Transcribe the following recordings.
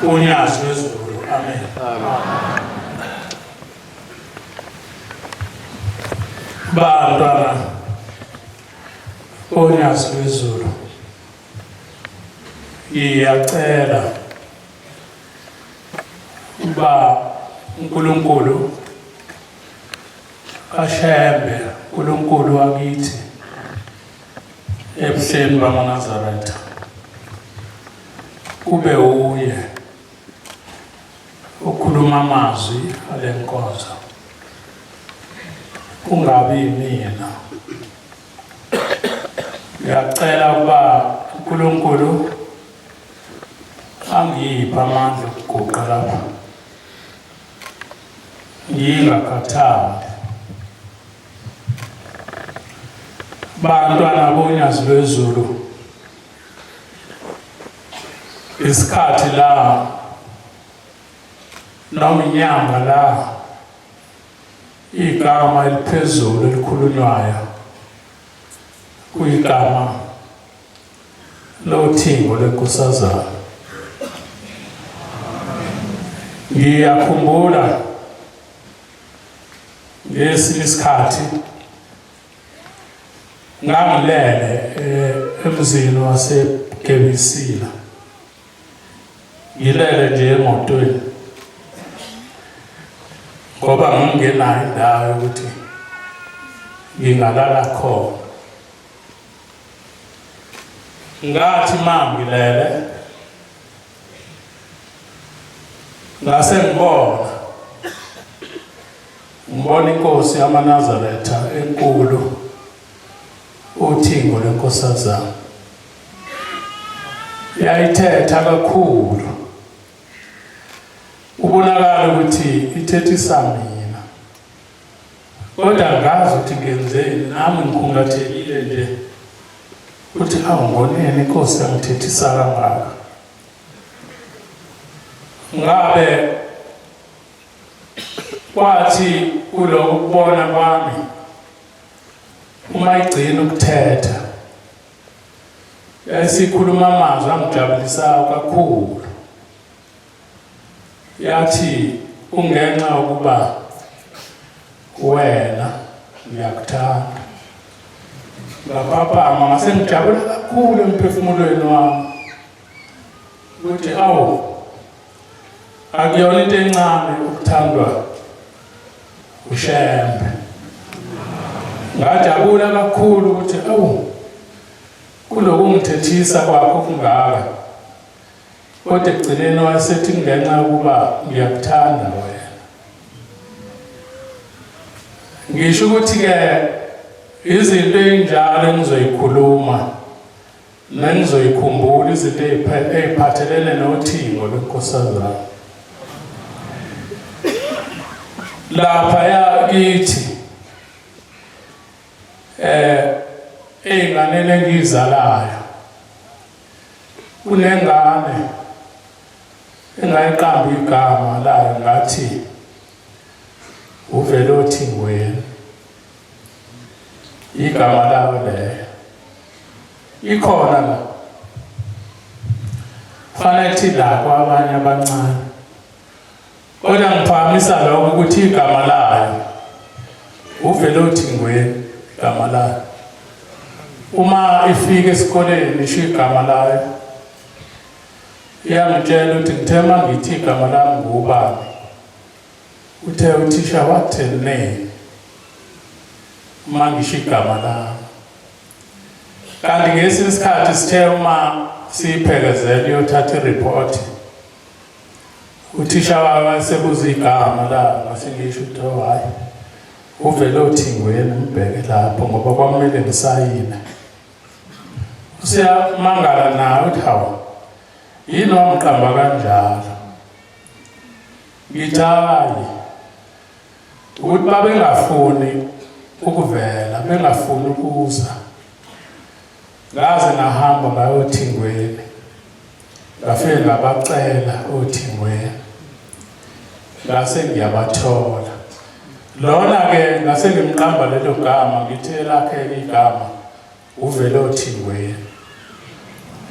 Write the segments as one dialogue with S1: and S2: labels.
S1: UNyazi lwezulu. Amen. Bantwana boNyazi lwezulu, ngiyacela uba uNkulunkulu kaShembe, uNkulunkulu wakithi ebuhleni bamaNazaretha, kube uye okhuluma amazwi ale nkonzo, kungabi yimina. Ngiyacela ukuba uNkulunkulu angiphe amandla okuguqa lapha ngingakhathali. Bantwana boNyazi lwezulu, isikhathi la noma inyanga la igama eliphezulu elikhulunywayo kuyigama lothingo lwenkosazana. Ngiyakhumbula ngesinye isikhathi ngangilele emzini waseGebisila, ngilele nje emotweni ngoba ngingenayo indawo yokuthi ngingalala khona. Ngathi ma ngilele ngase ngibona ngibona inkosi yamaNazaretha enkulu uThingo leNkosazana yayithetha kakhulu, ubonakala ukuthi ithethisa mina, kodwa ngazi ukuthi ngenzeni nami, ngikhungathekile nje ukuthi awungoneni inkosi yangithethisa kangaka. Ngabe kwathi kulokhu kubona kwami uma igcina ukuthetha yayisikhuluma amazwi angijabulisayo kakhulu, yathi kungenxa yokuba wena ngiyakuthanda. Ngaphaphama ngase ngijabula kakhulu emphefumulweni wami ukuthi awu, akuyona into encane ukuthandwa uShembe. Ngajabula kakhulu ukuthi awu, kulokungithethisa kwakho kungaka, kodwa ekugcineni wayesethi kungenxa yokuba ngiyakuthanda wena. Ngisho ukuthi-ke izinto ey'njalo engizoyikhuluma nengizoyikhumbula, izinto ey'phathelene nothingo lwenkosazana laphaya kithi, ey'nganeni engiyizalayo, kunengane engayiqamba igama layo ngathi uvele othingweni, igama layo leyo ikhona la, fanele thi la kwabanye abancane, kodwa ngiphakamisa lokho ukuthi igama layo uvele othingweni, igama layo uma ifika esikoleni isho igama layo, iyangitshela ukuthi ngithe uma ngithi igama lami ngubani, uthe uthisha what a name, uma ngisho igama lami. Kanti ngesinye isikhathi sithe uma siyiphekezela iyothatha iripoti, uthisha wayo wayesebuza igama la, ngase ngisho ukuthi oh hhayi, uvele othingweni, ngibheke lapho ngoba kwakumele ngisayine. Usiyamangala naye ukuthi hawu, yini wamqamba kanjalo? Ngithi hhayi, ukuthi babengafuni ukuvela, bengafuni ukuza, ngaze ngahamba ngayothingweni, ngafike ngabacela othingweni, ngase ngiyabathola. Lona-ke ngase ngimqamba lelo gama, ngithi elakhe igama uvele othingweni.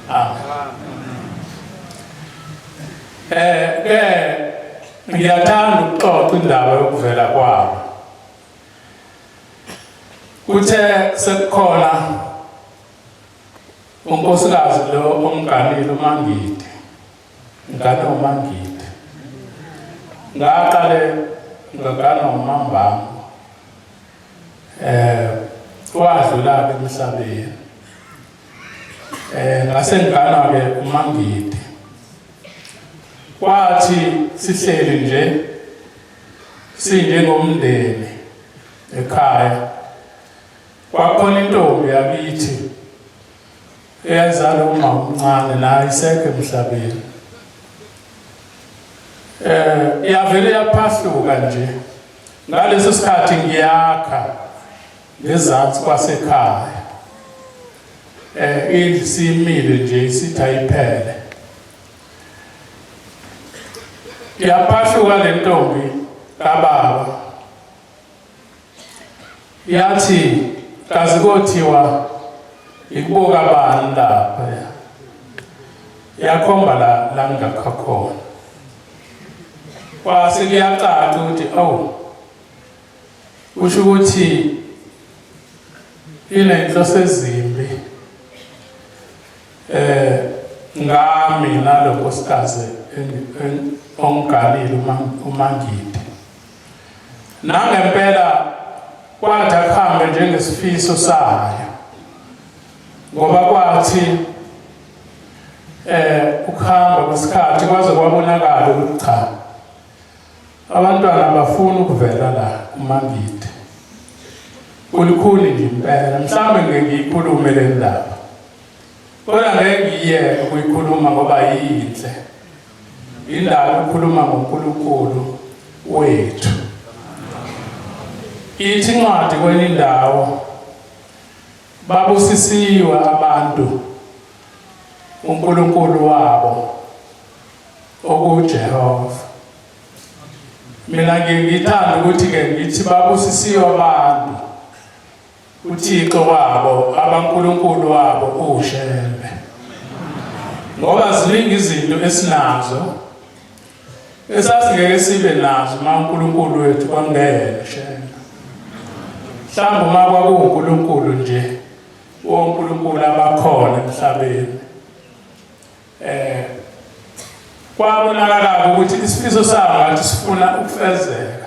S1: Amen. Eh ke ngiyathanda ukuxoxa indaba yokuvela kwabo. Kuthe sekukhona unkosikazi lo omganile uMangidi. Ngane uMangidi. Ngaqale ngagana uMambango. Eh wadlula ke emhlabeni. Eh ngase ngigana ke uMangidi. Kwathi sihleli nje sinjengomndeni ekhaya kwakhona intombi yakithi eyayizala uma omncane nayo isekho emhlabeni. Eh yavele yaphahluka nje ngaleso sikhathi ngiyakha ngezansi kwasekhaya eh indlu simile nje isithi ayiphele yaphahluka le ntombi kababa yathi kazi kothiwa ikubuka bani lapha yakhomba la la ngakha khona kwase kuyacaca ukuthi awu kusho ukuthi inenhloso ezimbi eh ngami nalo nkosikazi ongiganile uMangidi nangempela kwathi akuhambe njengesifiso sayo ngoba kwathi eh ukuhamba kwesikhathi kwaze kwabonakala ukuthi cha Abantwana abafuni ukuvela la kuMangidi. Kulikhuni nje impela. Mhlawumbe ngeke ngiyikhulume le ndaba. Kodwa ngeke ngiyeke ukuyikhuluma ngoba yinhle. Indaba ikhuluma ngoNkulunkulu wethu. Ithi incwadi kwenye indawo babusisiwe abantu uNkulunkulu wabo okuJehova. Mina ngithanda ukuthi ke ngithi babusisiwe abantu uThixo wabo abankulunkulu wabo uShembe. Ngoba ziningi izinto esinazo esasingeke sibe nazo uma uNkulunkulu wethu kwangena Shembe. Mhlawumbe uma kwakuwuNkulunkulu nje wonkulunkulu abakhona emhlabeni eh kwabonakala ukuthi isifiso sabo ngathi sifuna ukufezeka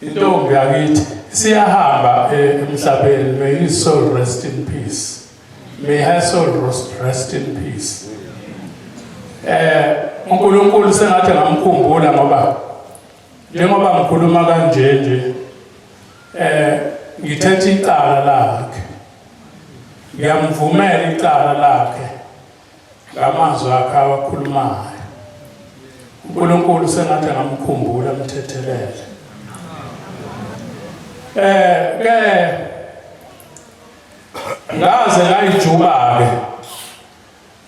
S1: intombi yakithi siyahamba eh, emhlabeni may his soul rest in peace may her soul rest in peace eh uNkulunkulu sengathi ngamkhumbula ngoba njengoba ngikhuluma kanje nje eh ngithethe icala lakhe ngiyamvumela icala lakhe ngamazwi akhe awakhulumayo uNkulunkulu sengathi angamkhumbula amthethelele eh ke ngaze ngayijuba ke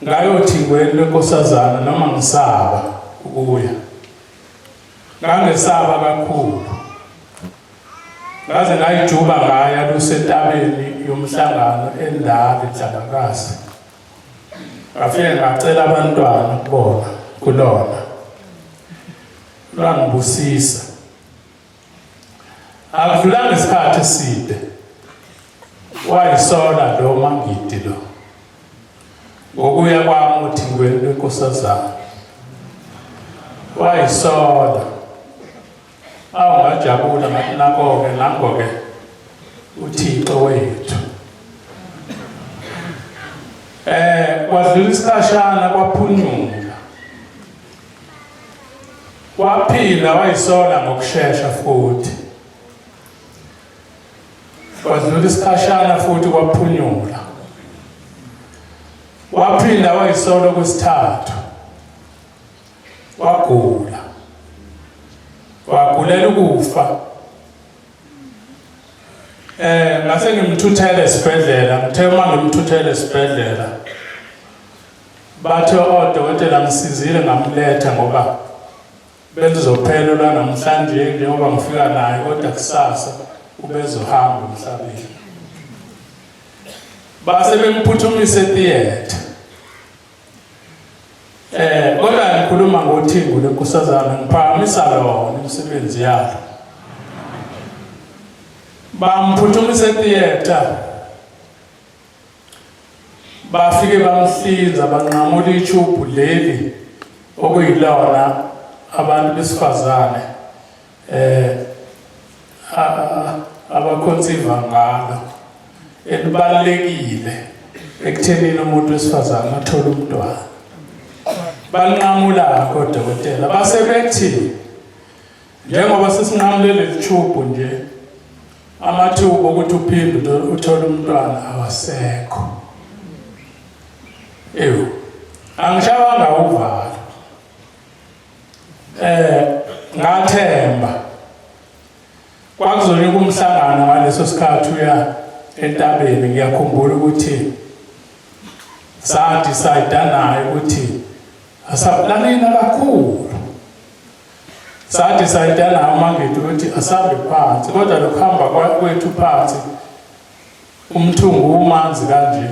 S1: ngayothi ngweni lenkosazana noma ngisaba ukuya ngangesaba kakhulu ngaze ngayijuba ngaya lusentabeni yomhlangano endala eDlangakazi Ngafike ngacela abantwana kubona kulona. Lwangibusisa. Akudlulanga isikhathi eside. Wayisola lo mangidi lo. Ngokuya kwami uthi ngwenkosazana. Wayisola. Awu ngajabula ngathi nako-ke nango-ke uThixo wethu. Eh kwadlula isikhashana kwaphunyuka. Waphinda wayisola ngokushesha futhi. Kwadlula isikhashana futhi kwaphunyula. Waphinda wayisola kwesithathu. Wagula. Wagulela ukufa. Eh ngase ngimthuthele esibhedlela, ngithe uma ngimthuthele esibhedlela bathe odokotela ngisizile ngamletha ngoba belizophela lwanamhlanje njengoba ngifika naye kodwa kusasa ubezohamba emhlabeni. Base bemphuthumisa etheatre. Kodwa ngikhuluma ngothingo lenkosazana ngiphakamisa lona imisebenzi yalo. Bamphuthumisa etheater. Bafike bamhlinza banqamula ichubhu leli okuyilona abantu besifazane abakhonsiva ngalo elibalulekile ekuthenini umuntu wesifazane athole umntwana. Banqamula kodokotela base bethi njengoba sesinqamule leli thubhu nje amathuba okuthi uphinde uthole umntwana awasekho. Ewu, angishawanga uvalo. Ngathemba kwakuzonika umhlangano ngaleso sikhathi uya entabeni. Ngiyakhumbula ukuthi sadecide naye ukuthi asaplanina kakhulu, sadecide naye uMangidi ukuthi asambe phansi, kodwa lokuhamba kwethu phansi umthungu umanzi kanje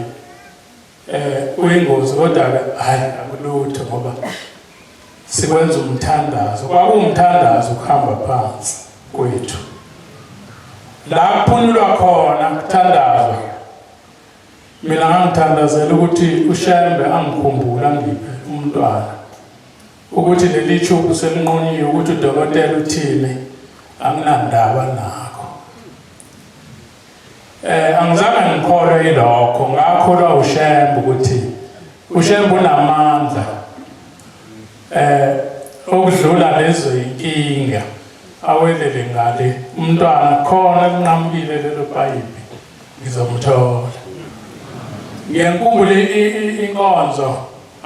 S1: uyingozi, kodwa ke hayi akulutho ngoba sikwenza umthandazo. Kwakuwumthandazo ukuhamba phansi kwethu la kuphunyulwa khona kuthandazwa. Mina ngangithandazela ukuthi uShembe angikhumbule angiphe umntwana, ukuthi leli thubu selinqunyiwe, ukuthi udokotela uthini anginandaba nakho. Angizange ngikholwe yilokho, ngakholwa uShembe ukuthi uShembe unamandla okudlula lezo inkinga awelele ngale umntwana khona kunqamukile lelo payipi ngizomthola. Ngiyankubule inkonzo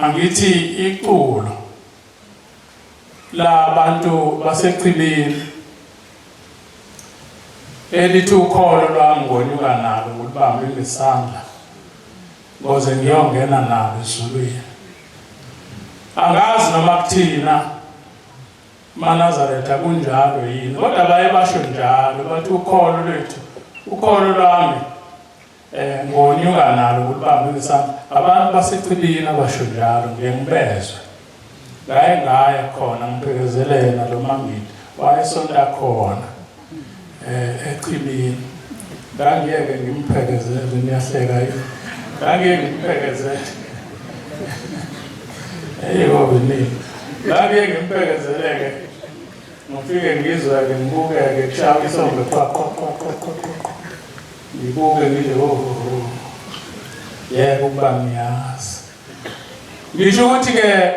S1: angithi iculo labantu basechibini elithi ukholo lwami ngonyuka nalo ngolubambe ngesandla ngoze ngiyongena nalo ezulwini. Angazi noma kuthina maNazaretha kunjalo yini, kodwa baye basho njalo bathi ukholo lwethu, ukholo lwami ngonyuka nalo ngolubambe ngesandla. Abantu basechibini abasho njalo, ngiye ngibezwe. Ngaye ngaya khona ngiphekezelena lo Mangidi wayesonta khona echibini. Ngangiyeke ngimphekezele, niyahleka yini? Ngangiyeke ngimphekezele. Eyi ngoba nini? Ngangiyeke ngimphekezeleke. Ngifike ngizwe-ke ngibukeke kushaya isonto qwa qwa qwa qwa qwa qwa. Ngibuke ngidle oh, oh. Yebo ukuba ngiyazi. Ngisho ukuthi ke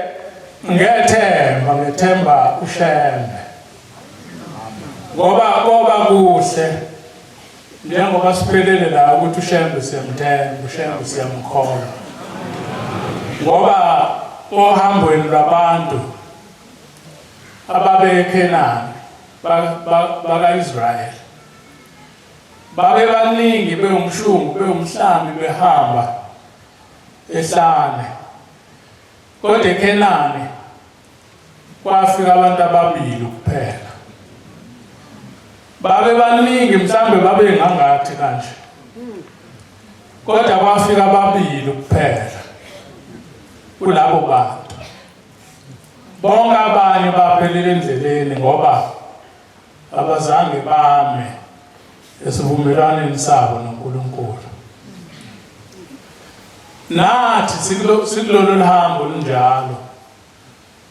S1: ngethemba uShembe. Ngoba koba kuhle njengoba siphelele la ukuthi uShembe siyamthemba, uShembe siyamkholwa. Ngoba ohambweni lwabantu ababeKhenani baka-Israyeli babe baningi bewumshungu bewumhlambi behamba ehlane, kodwa eKhenani kwafika abantu ababili kuphela. Babe baningi mhlambe babe ngangathi kanje, kodwa kwafika ababili kuphela kulabo bantu. Bonke abanye baphelele endleleni ngoba abazange bame esivumelwaneni sabo noNkulunkulu. Nathi sikulolu hambo olunjalo.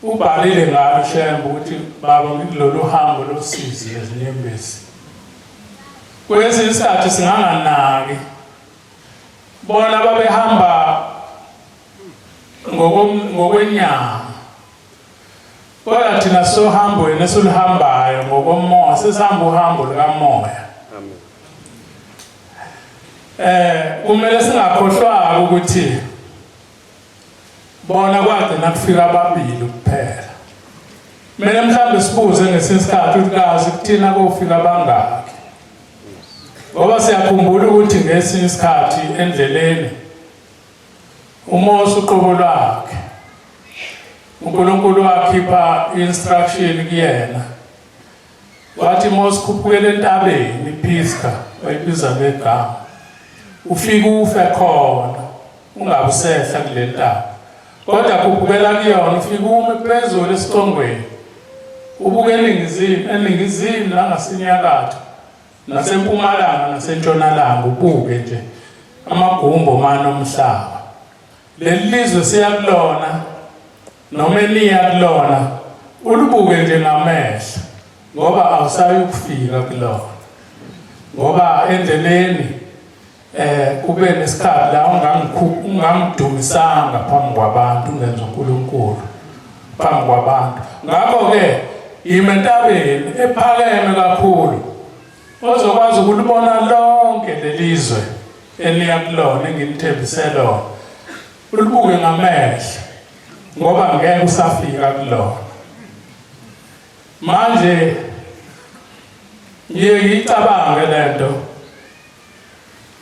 S1: Ubhalile ngalo Shembe ukuthi baba ngikulolu hambo losizi nezinyembezi. Kwesinye isikhathi singanganaki, bona babehamba ngokwenyama, kodwa thina sohambweni esiluhambayo ngokomoya, sesihamba uhambo lukamoya. Kumele singakhohlwa ukuthi bona kwagcina kufika ababili kuphela. Kumele mhlawumbe sibuze ngesinye isikhathi ukuthi kazi kuthina kofika bangaki, ngoba siyakhumbula ukuthi ngesinye isikhathi endleleni uMose uqobo lwakhe uNkulunkulu wakhipha instruction kuyena, wathi Mose khuphukela entabeni iPisga, wayibiza ngegama, ufike ufe khona, ungabe usehla kule ntaba. Kodwa khuphukela kuyona ufike ume phezulu esicongweni ubuke eningizimu, eningizimu nangasenyakatho nasempumalanga nasentshonalanga ubuke nje amagumbi omane omhlaba. Leli lizwe siya kulona noma eniya kulona ulibuke nje ngamehlo ngoba awusayi ukufika kulona ngoba endleleni eh kube nesikhathi la ungangidumisanga phambi kwabantu ungenza uNkulunkulu phambi kwabantu. Ngakho ke yima entabeni ephakeme kakhulu ozokwazi ukulibona lonke lelizwe eliya kulona enginithembise lona, ulibuke ngamehlo ngoba ngeke usafika kulona. Manje ngiye ngiyicabange lento.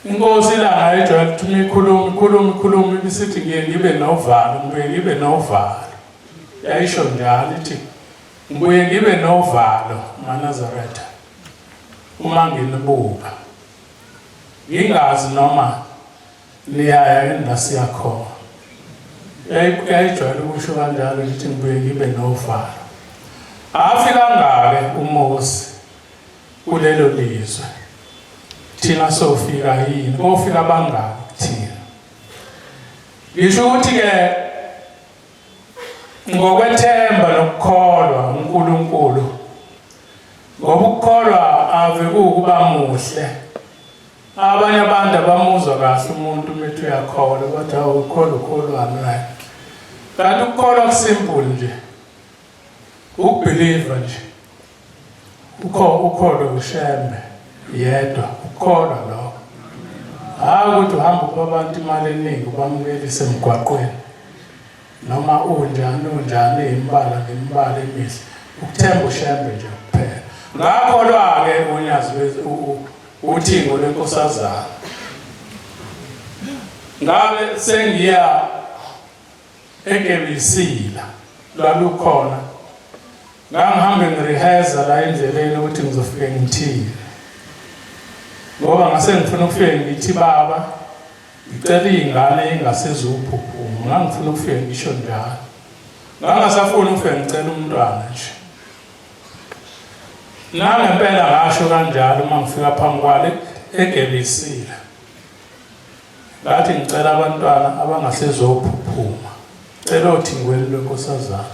S1: Inkosi ilanga ejwayele ukuthi uma ikhuluma ikhuluma ikhuluma ibisithi ngiye ngibe novalo, ngibuye ngibe novalo. Yayisho njalo ithi ngibuye ngibe novalo maNazaretha uma nginibuka. Ngingazi noma niyaya yini la siya khona. Yayijwayele ukusho kanjalo ngithi ngibuye ngibe novalo. Afika ngake uMose kulelo lizwe. Thina sofika yini? Kofika bangaki kuthina? Ngisho ukuthi ke ngokwethemba nokukholwa uNkulunkulu, ngoba ukukholwa ave kuwukuba muhle. Abanye abantu abamuzwa kahle umuntu uma ethi uyakholwa, bathi awu ukholwa ukholwani wena. Kanti ukukholwa kusimple nje, ukubhiliva nje. Ukho ukholwe uShembe yedwa, ukukholwa lokho. Hhayi ukuthi uhamba upha abantu imali eningi ubamukelise emgwaqweni noma unjani unjani imibala ngemibala emihle, ukuthemba uShembe nje kuphela. Ngakholwa-ke uNyazi uthingo lwenkosazana. Ngabe sengiya eGebisila lwalukhona, ngangihambe ngiriheza la endleleni ukuthi ngizofike ngithini, ngoba ngase ngifuna ukufike ngithi baba ngicela iy'ngane ingasezuphuphuma. Ngangifuna ukufike ngisho njalo, ngangasafuni ukufike ngicela umntwana nje. Nangempela ngasho kanjalo uma ngifika phambi kwale eGebisila, ngathi ngicela abantwana abangasezophuphuma, cela othingweni lwenkosazana.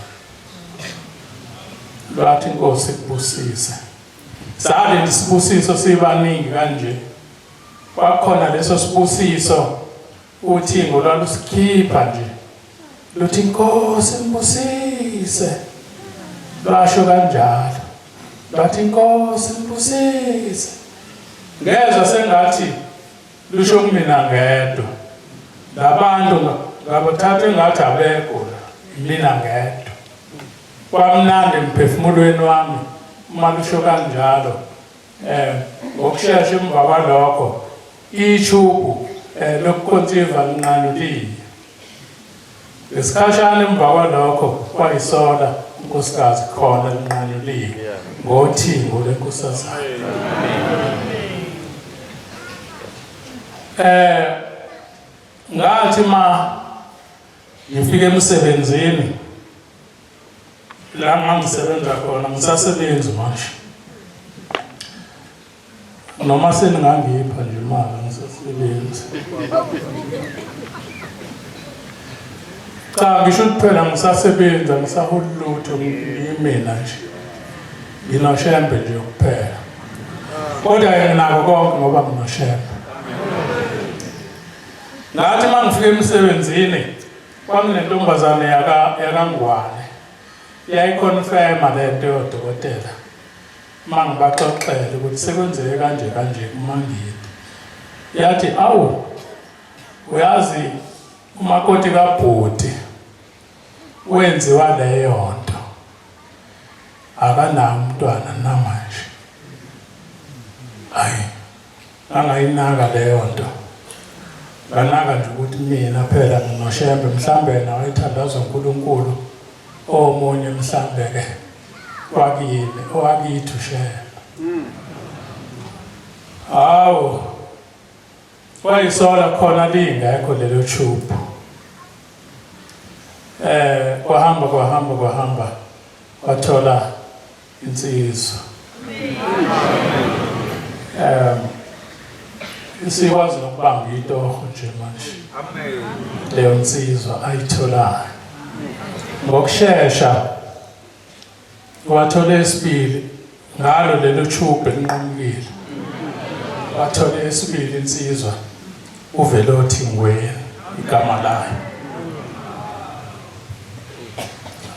S1: Lwathi inkosi ikubusise. Sale isibusiso sibaningi kanje, kwakhona leso sibusiso uthingo lwalusikhipha nje luthi inkosi ngibusise, lwasho kanjalo lwathi inkosi ngibusise. Ngezwa sengathi lusho kumina ngedwa, labantu ngabathatha engathi abekho la, mina ngedwa. Kwamnandi emphefumulweni wami uma lusho kanjalo. Ngokushesha emva kwalokho ichubu lokukhonsiva linqanyuliwe. Ngesikhashana emva kwalokho kwayisola unkosikazi khona linqanyuliwe ngothingo lwenkosazana. Ngathi ma ngifike emsebenzini la ngangisebenza khona, ngisasebenzi manje, noma seningangipha nje imali ngisasebenzi. Cha, ngisho ukuthi phela ngisasebenza, ngisaholi lutho, ngiyimina nje, nginoShembe nje kuphela. Kodwa nginako konke ngoba nginoShembe. Ngathi uma ngifika emsebenzini kwakunentombazane yakaNgwane yayikhonfema le nto yodokotela. Uma ngibaxoxela ukuthi sekwenzeke kanje kanje kuMangidi, yathi awu uyazi umakoti kabhuti wenziwa leyo nto, akanawo umntwana namanje. Hayi, angayinaka leyo nto, nganaka nje ukuthi mina phela nginoShembe, mhlambe yena wayethandaza uNkulunkulu omunye, mhlambe ke wakini owakithi uShembe. Hawu, wayisola khona lingekho lelo tube. Kwahamba kwahamba kwahamba wathola insizwa. Isikwazi nokubamba itoho nje manje.
S2: Amen.
S1: Leyo nsizwa ayitholayo. Ngokushesha wathola esibili ngalo lelo tube elinqamukile. Wathola esibili insizwa uVelothi Ngweni igama layo.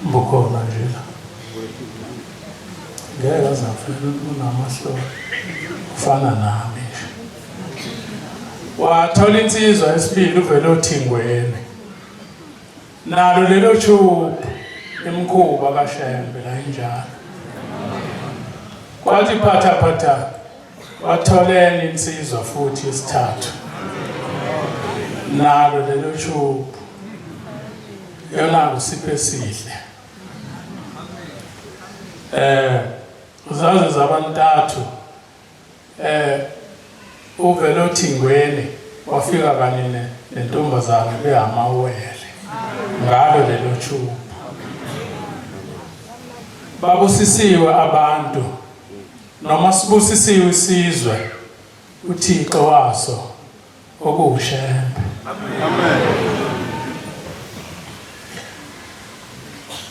S1: Mbukhona nje la. Ngeke aze afike unamahloni. Ufana nami nje. Wathola insizwa esibili uVelothi Ngweni. Nalo lelo tube imkhuba kaShembe la injalo. Kwathi phatha phatha watholeni insizwa futhi isithathu. Nalo lelo tube yona usiphe esihle. Zaze zabantathu uVelothingweni wafika kanye nentombazane behamawele ngalo lelo tube. Babusisiwe abantu noma sibusisiwe isizwe uThixo waso okuwuShembe.
S2: Amen.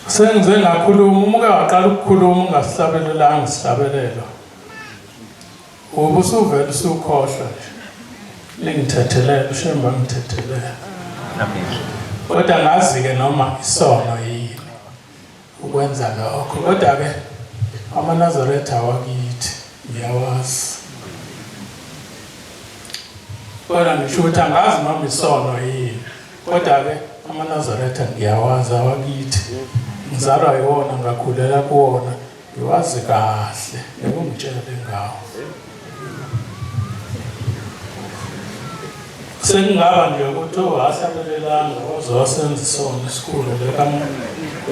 S1: Sengize ngakhuluma, uma uke waqala ukukhuluma ungasihlabelelanga isihlabelelo, ube usuvele usukhohlwa nje. Ningithethelele, uShembe angithethelele.
S2: Amen.
S1: Kodwa ngazi-ke noma isono yini ukwenza lokho, kodwa-ke amaNazaretha awakithi ngiyawazi. Kodwa ngisho ukuthi angazi noma isono yini, kodwa-ke amaNazaretha ngiyawazi awakithi. Ngizalwa yiwona, ngakhulela kuwona, ngiwazi kahle, ngeke ungitshele ngawo. Sekungaba nje ukuthi owahlabelelanga waze wasenza isono esikhulu,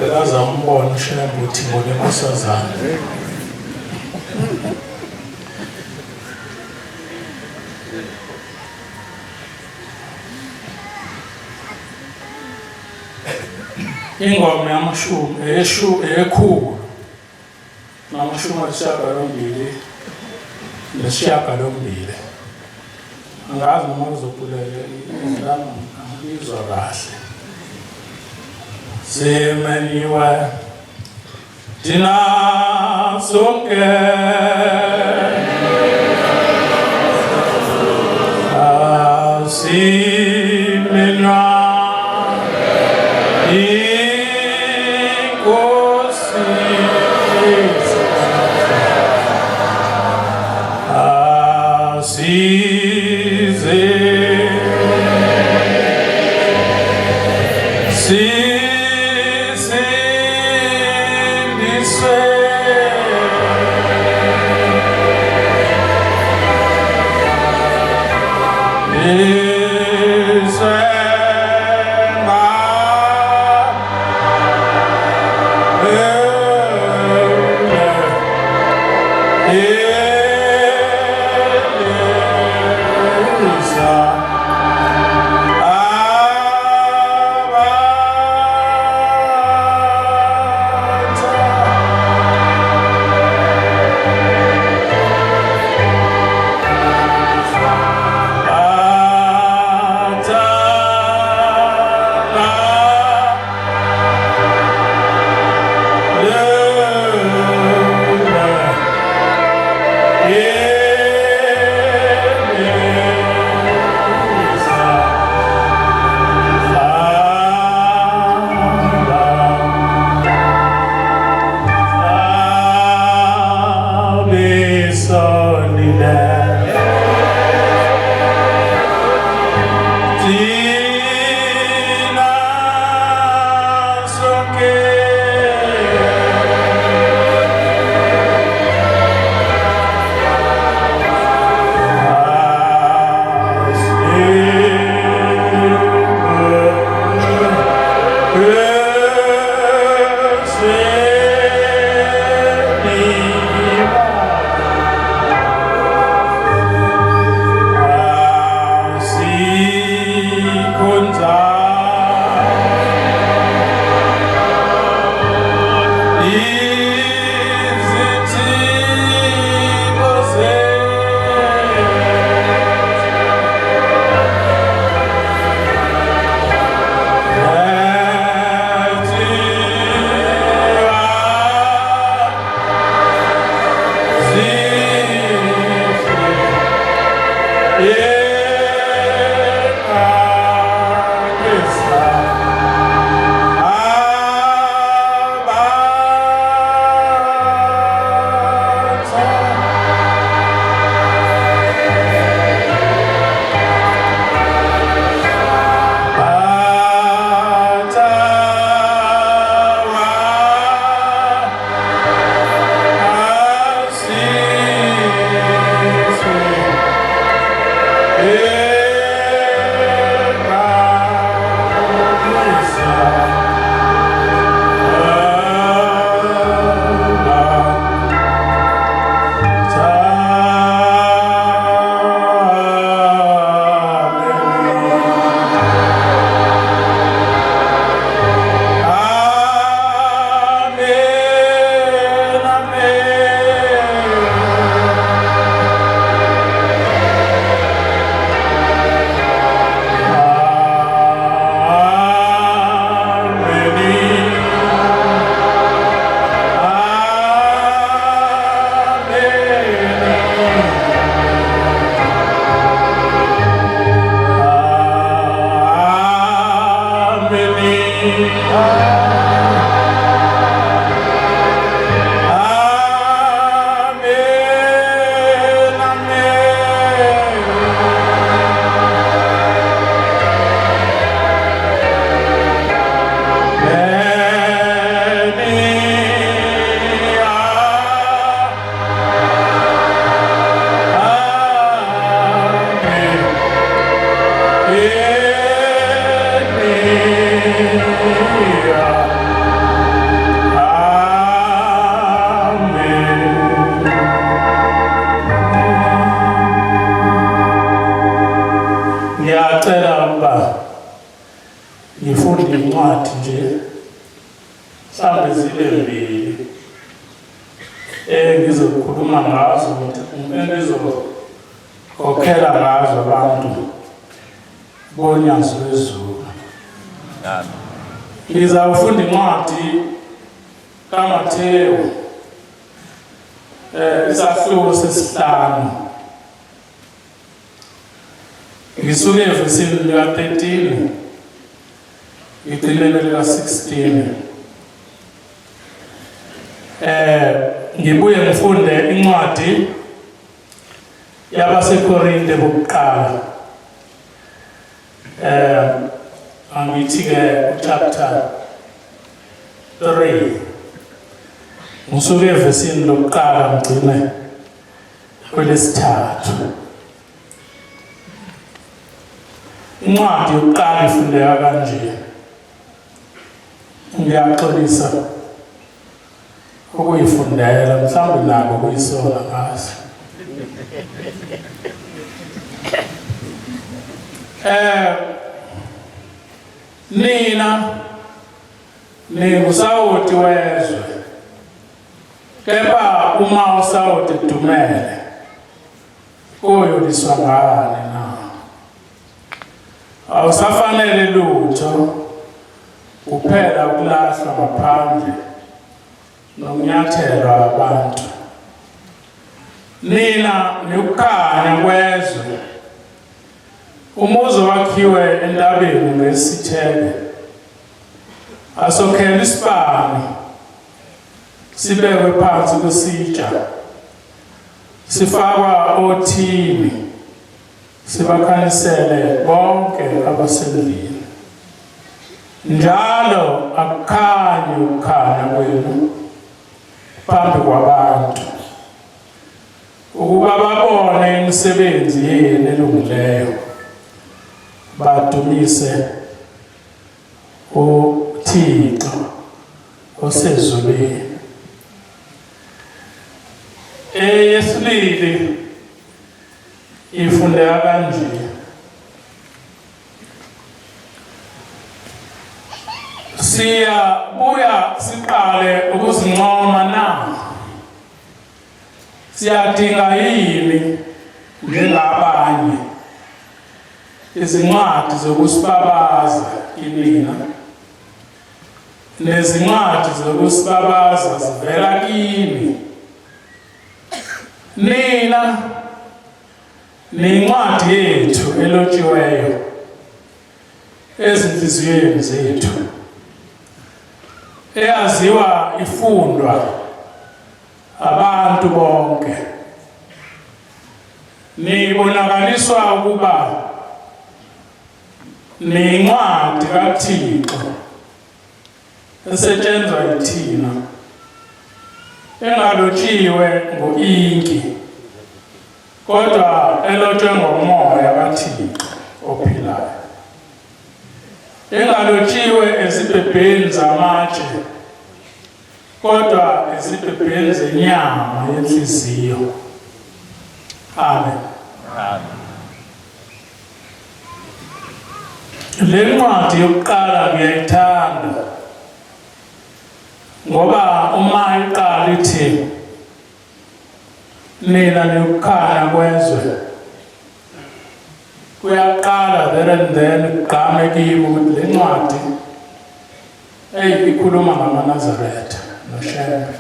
S1: bekazambona uShembe uthi ngolenkosazana. Ingoma yamashumi eyekhulu namashumi ayisishiyagalombili nesishiyagalombili. Angazi noma kuzobhuleke izwi angizwa kahle. Simenyiwe thina sonke asimenywa iNkosi asize sisindiswe engizokhuluma ngazo engizokhokhela ngazo abantu bonyazi lwezulu.
S2: Amen.
S1: Ngizawufunda incwadi kaMathewu isahluko sesihlanu. Ngisuke evesini lika-13 ngigcine lika-16. Ngibuye ngifunde incwadi yabaseKorinte bokuqala. Angithi ke chapter 3. Ngisuke evesini lokuqala ngigcine kwelesithathu. Incwadi yokuqala ifundeka kanje. Ngiyaxolisa ukuyifundela, mhlawumbe nako kuyisona ngaso. Nina ningusawoti wezwe, kepha uma usawoti dumele koyoliswa ngani na? Awusafanele lutho kuphela ukulahlwa ngaphandle nokunyathelwa abantu. Nina niwukukhanya kwezwe. Umuzi wakhiwe entabeni ngesithebe, asokhela isibani sibekwe phansi kwesitsha, sifakwa othini, sibakhanyisele bonke abasendlini. Njalo akukhanyi ukukhanya kwenu phambi kwabantu, ukuba babone imisebenzi yenu elungileyo, badumise uThixo osezulwini. Eyesibili ifundeka kanje. Siyabuya siqale ukuzincoma na? Siyadinga yini njengabanye izincwadi zokusibabaza kinina? Nezincwadi zokusibabaza zivela kini. Nina nincwadi yethu elotshiweyo ezinhliziyweni zethu, eyaziwa ifundwa abantu bonke. Nibonakaliswa ukuba niyincwadi kaThixo esetshenzwa yithina, engalotshiwe ngo-inki, kodwa elotshwe ngomoya kaThixo ophilayo, engalotshiwe ezibhebheni zamatshe, kodwa ezibhebheni zenyama yenhliziyo. Amen.
S2: Amen.
S1: Le ncwadi yokuqala ngiyayithanda ngoba uma iqala ithi nina niwukukhanya kwezwe, kuyaqala there and then kugqame kimi ukuthi le ncwadi eyi ikhuluma ngamaNazaretha noShembe.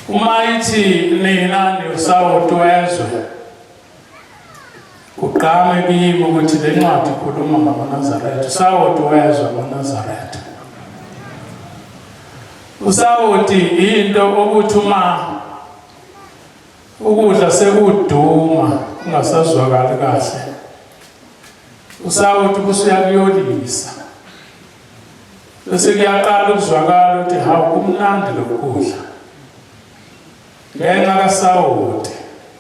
S1: Uma ithi nina niwusawoti wezwe, kugqame kimi ukuthi le ncwadi ikhuluma ngamaNazaretha. Usawoti wezwe amaNazaretha. Usawoti into okuthi uma ukudla sekuduma kungasazwakali kahle, usawoti busuyakuyolisa, bese kuyaqala ukuzwakala ukuthi hawu kumnandi lokudla ngenxa kasawoti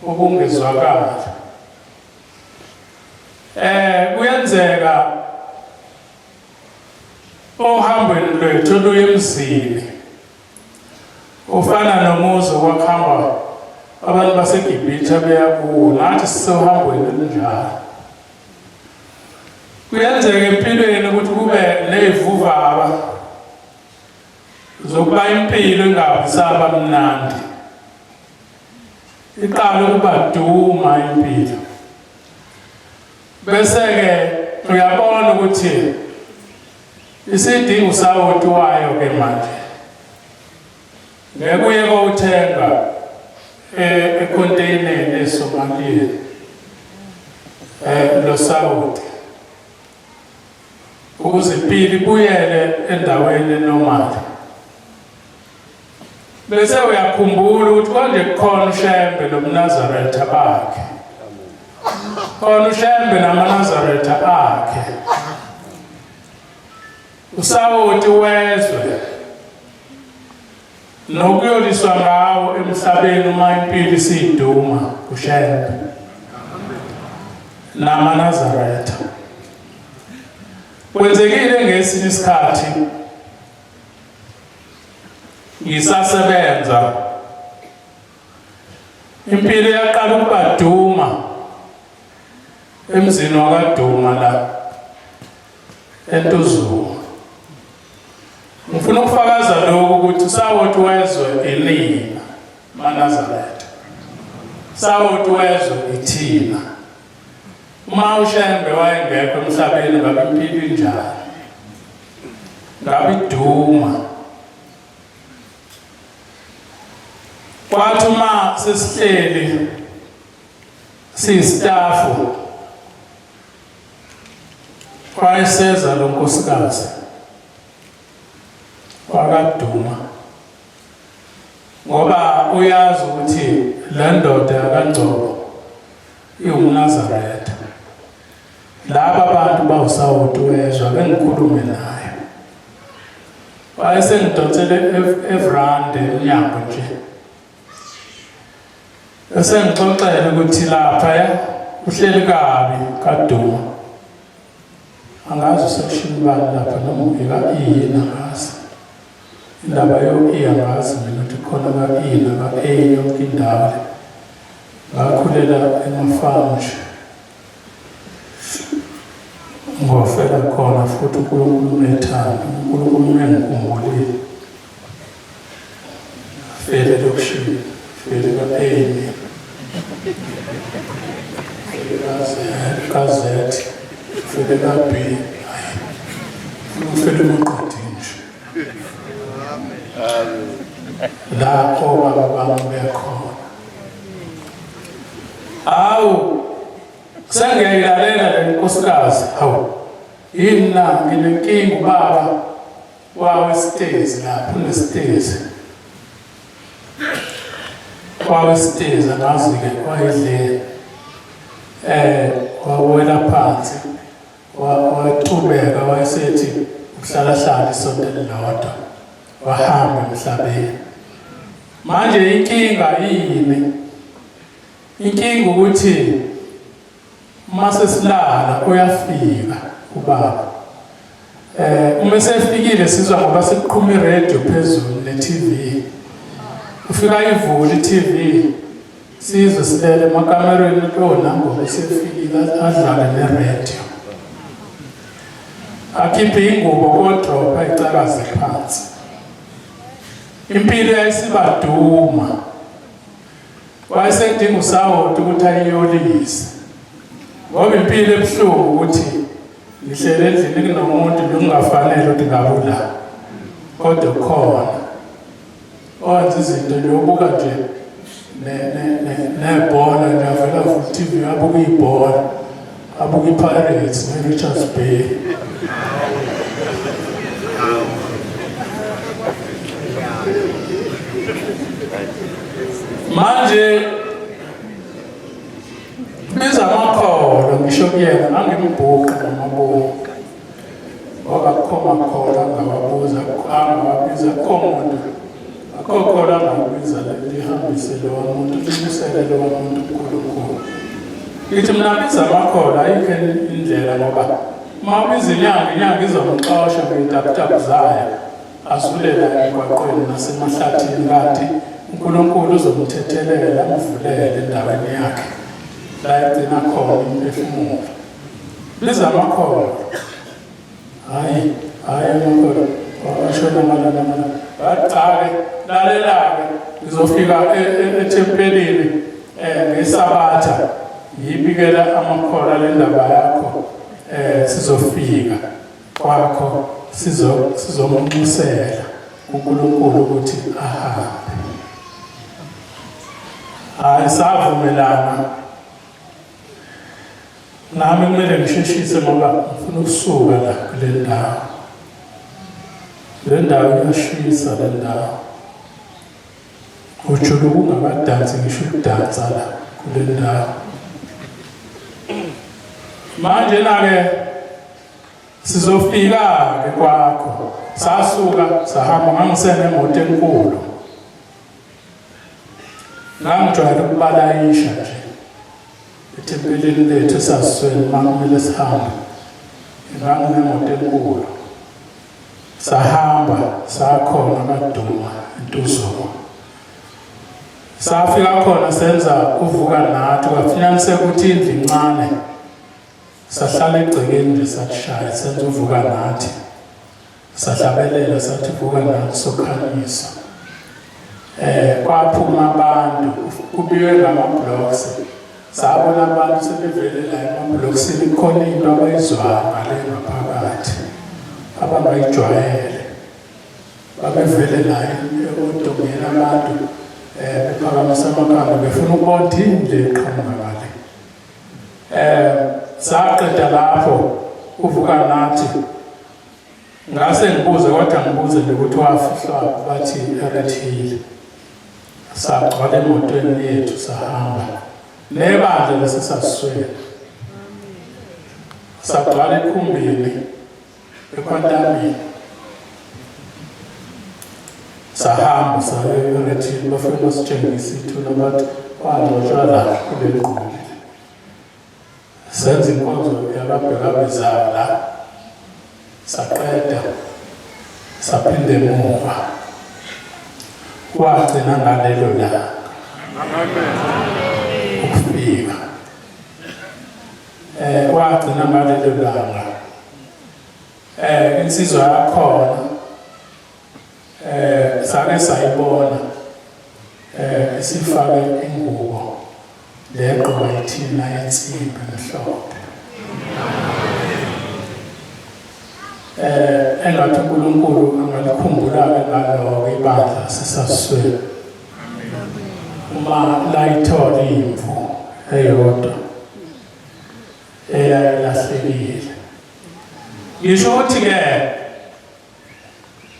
S1: okungezwakali. Kuyenzeka ohambweni lwethu oluya emzini ufana nomuzi okwakuhamba abantu baseGibhithe beya kuwo, nathi sisohambweni olunjalo. Kuyenzeka empilweni ukuthi kube ney'vuvaba zokuba impilo ingabi saba mnandi. Iqala ukuba duma impilo. Bese-ke uyabona ukuthi isidinga usawoti wayo ke manje. Ngeke uye kowuthenga ekhonteyineni eSomalia lo sawoti ukuze impilo ibuyele endaweni enormal. Bese uyakhumbula ukuthi konje kukhona uShembe nomNazaretha bakhe. Khona uShembe namaNazaretha akhe. Usawoti wezwe nokuyoliswa ngawo emhlabeni uma impilo isiduma uShembe namaNazaretha. Kwenzekile ngesinye isikhathi ngisasebenza impilo yaqala ukubaduma emzini wakaduma la eNtuzuma ngifuna ukufakaza lokhu ukuthi usawoti wezwe ilina maNazaretha sawoti wezwe ithina uma uShembe wayengekho emhlabeni ngabe impilo injani ngabe iduma kwathi uma sesihleli siyistafu wayeseza lo nkosikazi wakaduma ngoba uyazi ukuthi le ndoda yakangcobo iwumnazaretha Laba bantu bawusawoti wezwa bengikhulume naye. Wayesengidonsele evrande emnyango nje. Esengixoxela ukuthi lapha ya uhleli kabi kaduma. Angazi usekushini bani lapha noma ungeka iyini angazi. Indaba yo-E angazi mina ukuthi khona ka-E naka-A yonke indawo le. Ngakhulela emafamu nje. Ngofela khona futhi uNkulunkulu unethando, uNkulunkulu uyangikhumbulile. Fele lokushini, fele ka-A, fele ka-Z, fele ka-B, ufele emaqadini nje. La obaba bami bekhona. Awu sengiyayilalela le nkosikazi hawu yini na nginenkinga ubaba wawo esitezi lapho unesitezi wawo esitezi angazi-ke wayedleni um wawela phansi waqhubeka wayesethi ukuhlalahlala isonto elilodwa wahamba emhlabeni manje inkinga yini inkinga ukuthi uma sesilala uyafika ubaba eh uma sefikile sizwa ngoba sekuqhuma iradio phezulu ne-TV ufika ivule i-TV Sizwe silele emakamerweni lo nangoba usefikile adlale ne-radio. Akhiphe ingubo kodropha icakaze phansi. Impilo yayisibaduma. Wayesedinga usawoti ukuthi ayiyolise. Ngoba impilo ebuhlungu ukuthi ngihlele endlini kunomuntu bekungafanele ukuthi ngabe ula. Kodwa ukhona. Owenza izinto nje ubuka nje nebhola nje avela avula i-TV abuka ibhola abuka i-Pirates ne-Richards Bay. Manje biza amakholwa ngisho kuyena ngangimbhuqa ngamabomu. Ngoba akukho makholwa angawabuza angawabiza akukho muntu akukho kholwa angawabiza lihambise lowa muntu libusele lowa muntu uNkulunkulu. Ngithi mina biza amakholwa ayikho indlela ngoba uma ubiza inyanga inyanga izomxosha ngey'taputapu zayo azulela emgwaqweni nasemahlathini kanti uNkulunkulu uzomthethelela amvulele endaweni yakhe la egcina khona umphefumulo. Biza amakholwa. Hayi, hayi amakholwa. Washona malana malana. Bathi cha-ke, lalela-ke, ngizofika ethempelini. Ngesabatha yibikela amakholwa le ndaba yakho, sizofika kwakho, sizomnxusela uNkulunkulu ukuthi ahambe. Hayi, savumelana. Nami kumele ngisheshise ngoba ngifuna ukusuka la kule ndawo. Le ndawo iyashisa le ndawo. Ujuluka ungakadansi ngisho ukudansa la kule ndawo. Manje na-ke sizofika-ke kwakho. Sasuka sahamba, ngangisenemoto enkulu. Ngangijwayele ukubalayisha nje ethempelini lethu esasisweni uma kumele sihambe. Nganginemoto enkulu. Sahamba sakhona kaDuma eNtuzuma. Safika khona senza uvuka nathi, kwafunyaniseka ukuthi indlu incane. Sahlala egcekeni nje sakushaya senza uvuka nathi. Sahlabelela sathi vuka nathi sokhanyisa. Kwaphuma abantu kubiywe ngama-blocks. Sabona abantu sebevele la ema-blocksini, khona into abayizwayo ngale ngaphakathi abangayijwayele. Babevele la odongeni abantu bephakamisa amakhanda befuna ukubona ukuthi yini le eqhamuka ngale. Saqeda lapho uvuka nathi. Ngase ngibuze kodwa ngibuze nje ukuthi wafihlwa bathi eRed Hill. Sagcwala emotweni yethu sahamba. Nebandla lesisaswele. Sagcwala ekhumbini eKwantamini. Sahamba saya eRed Hill, bafike basitshengisa ithuna bathi wangcwatshwa la kule ngqumbi. Senza inkonzo yababhekabezayo la, saqeda saphinde emuva. Wagcina ngalelo langa ukufika. Wagcina ngalelo langa. Insizwa yakhona sake sayibona isifake ingubo legqoka ithina yensimbi emhlophe. Engathi uNkulunkulu angalikhumbula-ke ngaloko ibandla sisaswele. Uma layithola imvu eyodwa eyayilahlekile. Ngisho ukuthi-ke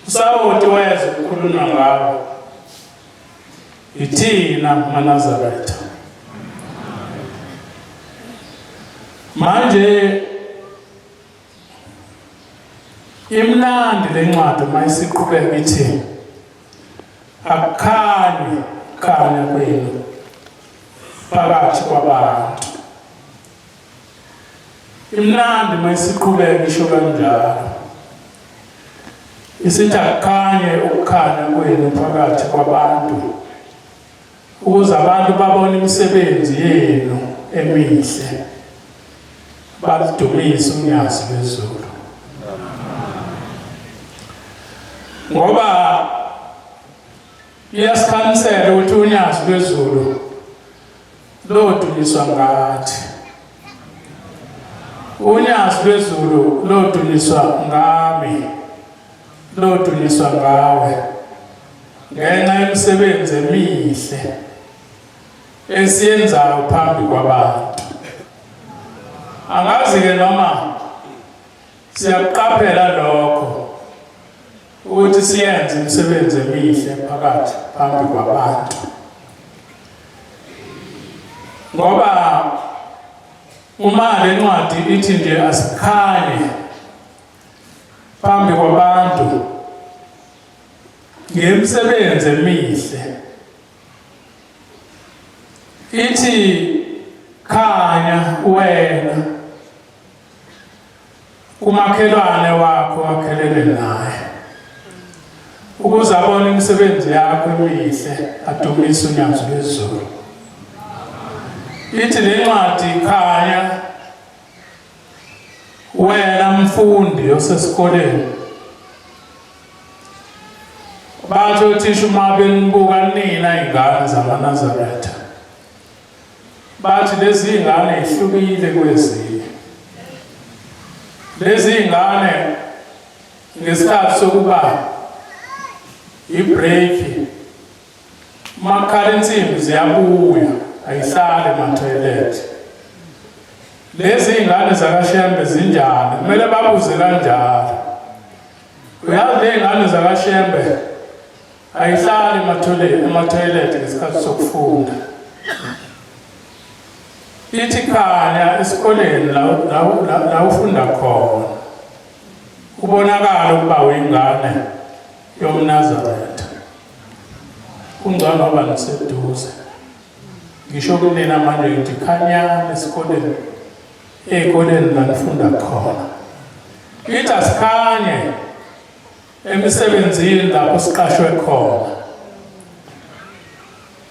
S1: usawoti wezwe kukhulunywa ngawo ithina maNazaretha. Manje imnandi le ncwadi uma isiqhubeka ithi akukhanyi khanya kwenu phakathi kwabantu. Imnandi uma isiqhubeka isho kanjalo. Isithi akukhanye ukukhanya kwenu phakathi kwabantu ukuze abantu babone imisebenzi yenu emihle baludumise unyazi lwezulu. Ngoba iyasikhanyisela ukuthi unyazi lwezulu lodunyiswa ngathi. Unyazi lwezulu lodunyiswa ngami, lodunyiswa ngawe ngenxa yemisebenzi emihle esiyenzayo phambi kwabantu. Angazi-ke noma siyakuqaphela lokho ukuthi siyenze imisebenzi emihle phakathi phambi kwabantu, ngoba uma le ncwadi ithi nje asikhanye phambi kwabantu ngemisebenzi emihle, ithi khanya wena kumakhelwane wakho wakhelene naye ukuze abone imisebenzi yakho emihle adumise unyazi lwezulu. Ithi le ncwadi khanya wena mfundi osesikoleni. Bathi othisha uma benibuka nina ingane zamaNazaretha. Bathi lezi ngane ihlukile kwezinye. Lezi ngane ngesikhathi sokuba ibreak makhala insimbi ziyabuya ayihlali emathoyilethi. Lezi ngane zakaShembe zinjani? Kumele babuze kanjalo. Uyazi le ngane zakaShembe ayihlali emathoyilethi ngesikhathi sokufunda. Ithi khanya esikoleni la ufunda khona kubonakala ukuba uyingane yomNazaretha. Kungcono ngoba ngiseduze. Ngisho kunina manje ngithi khanyani esikoleni ey'koleni la nifunda khona. Ithi asikhanye emisebenzini lapho siqashwe khona.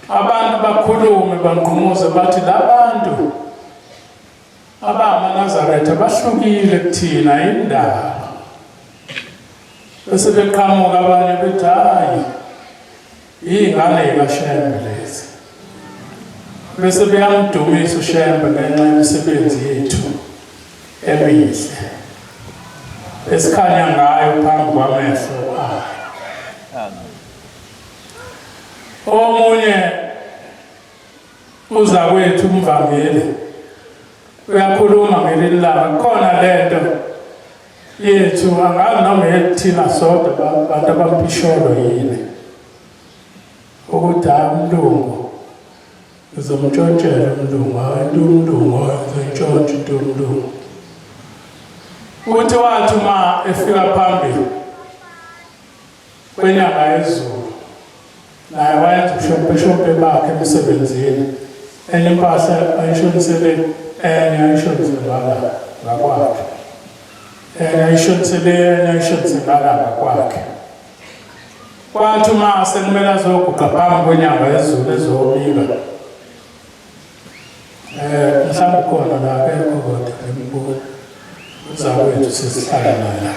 S1: Abantu bakhulume bangqumuze bathi labantu abamaNazaretha bahlukile kuthina indaba. Bese beqhamuka abanye bethi hayi iy'ngane yikaShembe lezi. Bese beyamdumisa uShembe ngenxa yemisebenzi yethu emihle esikhanya ngayo phambi kwamehlo ayo. Omunye uzakwethu umvangeli uyakhuluma ngelinye ilanga khona lento yethu angazi noma yethina sodwa bantu abampisholo yini ukuthi hayi umlungu ngizomtshontshela umlungu hayi into umlungu ngizoyintshontsha into umlungu uthi wathi uma efika phambili kwenyanga yezulu naye wayenza ubushompeshompe bakhe emsebenzini enye impahla ayishonisele enye ayishonise ngala ngakwakhe enye ayishonisele enye ayishonise ngala ngakwakhe kwathi uma sekumele azoguqa phambi kwenyanga yezulu ezobika Eh mhlawumbe khona la akekho kodwa ngimbuka uzakwethu sesihlala naye.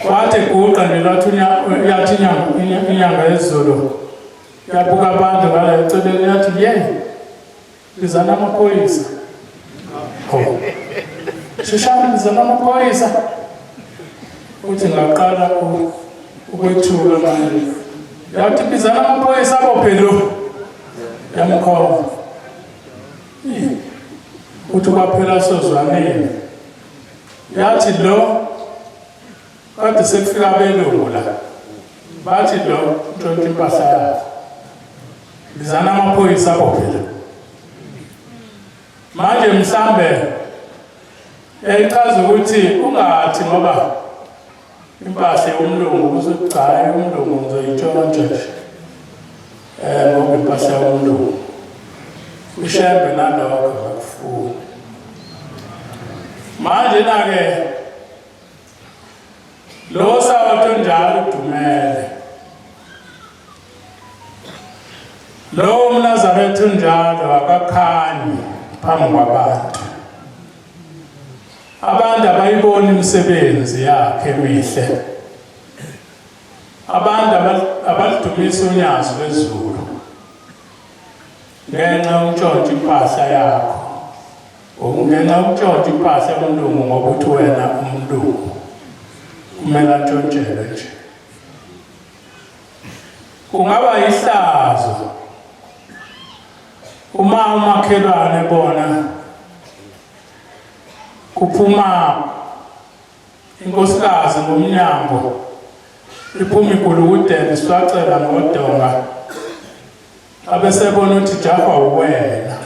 S1: Wathi guqa nje lwathi yathi inyanga inyanga yezulu yabuka abantu ngala eceleni yathi ye bizana amaphoyisa. Oh. Sheshani bizana amaphoyisa. Uthi ngaqala ukwethuka manje. Yathi bizana amaphoyisa abophe lo. Yamkhomba. Uthi kwaphela sozwaneni. Yathi lo kade sekufika abelungu la. Bathi lo ntshontsha impahla yakhe. Bizana amaphoyisa abophe lo. Manje mhlambe yayichaza ukuthi ungathi ngoba impahla yomlungu uzothi cha umlungu ngizoyitshontsha nje um ngoba impahla yomlungu ushembe nalokho akufuni manje na-ke lo sawoti onjalo udumele lowo mnazaretha unjalo akakhanyi phambi kwabantu Abantu abayiboni imisebenzi yakhe emihle. Abantu abalidumisa unyazi lwezulu ngenxa yokuntshontsha impahla yakho. Ngenxa yokuntshontsha impahla yomlungu ngoba uthi wena umlungu kumele antshontshelwe nje. Kungaba yihlazo uma umakhelwane bona kuphuma inkosikazi ngomnyango iphuma igulukudela iswacela ngodonga abesebona ukuthi jahwa uwena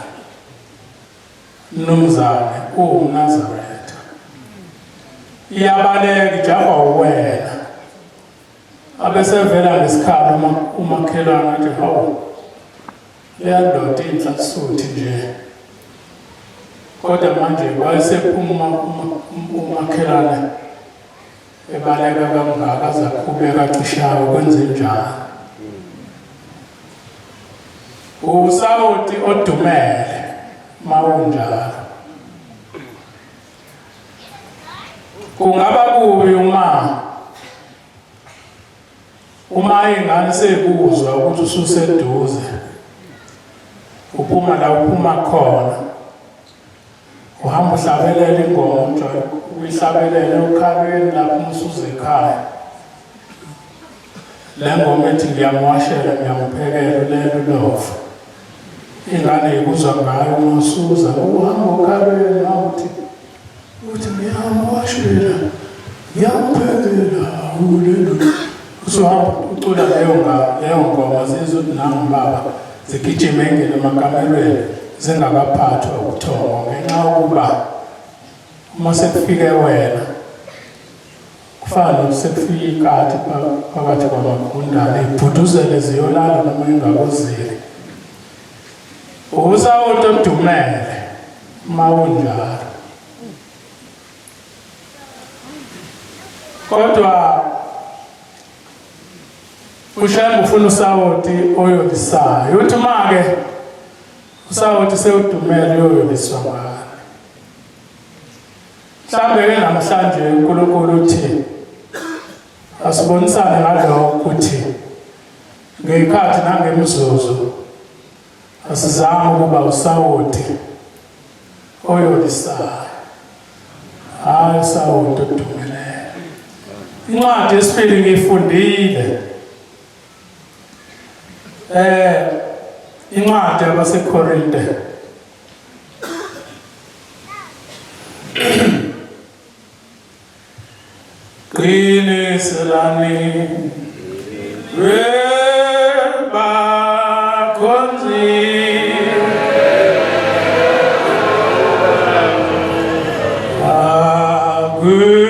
S1: mnumzane uwumnazaretha iyabaleka ijahwa uwena abesevela ngesikhala umakhelwane athi hawu leya ndoda inhla suthi nje kodwa manje wayesephuma umakhelwane ebaleka kangaka aze aqhubeka acishayo kwenze njani usawoti odumele mawunjalo kungaba kubi uma Uma ingane sekuzwa ukuthi ususeduze Uphuma la uphuma khona. Uhamba uhlabelela ingoma ujwayele uyihlabelele okhalweni lapho uma usuze ekhaya. Le ngoma ethi ngiyamwashela ngiyamphekela ulele ulova. Ingane ikuzwa ngayo uma usuza uhamba okhalweni uthi uthi ngiyamwashela ngiyamphekela ulele usuhamba ucula leyo leyo ngoma zizwe ukuthi nangu baba zigijime engene emakamelweni zingakaphathwa ubuthongo ngenxa yokuba uma sekufike wena kufana nokuthi sekufike ikati phakathi kwamagundane ibhuduzele ziyolala noma ingakuzile usawoti odumele uma unjalo kodwa uShembe ufuna usawoti oyolisayo uthi uma-ke usawoti sewudumele uyoyoliswa ngani mhlawumbe-ke namhlanje uNkulunkulu uthi asibonisane ngalokho ukuthi ngey'khathi nangemizuzu asizame ukuba usawoti oyolisayo hayi usawoti odumileyo incwadi yesibili ngiyifundile eh incwadi yabaseKorinte Qiniselani webakhonzi akula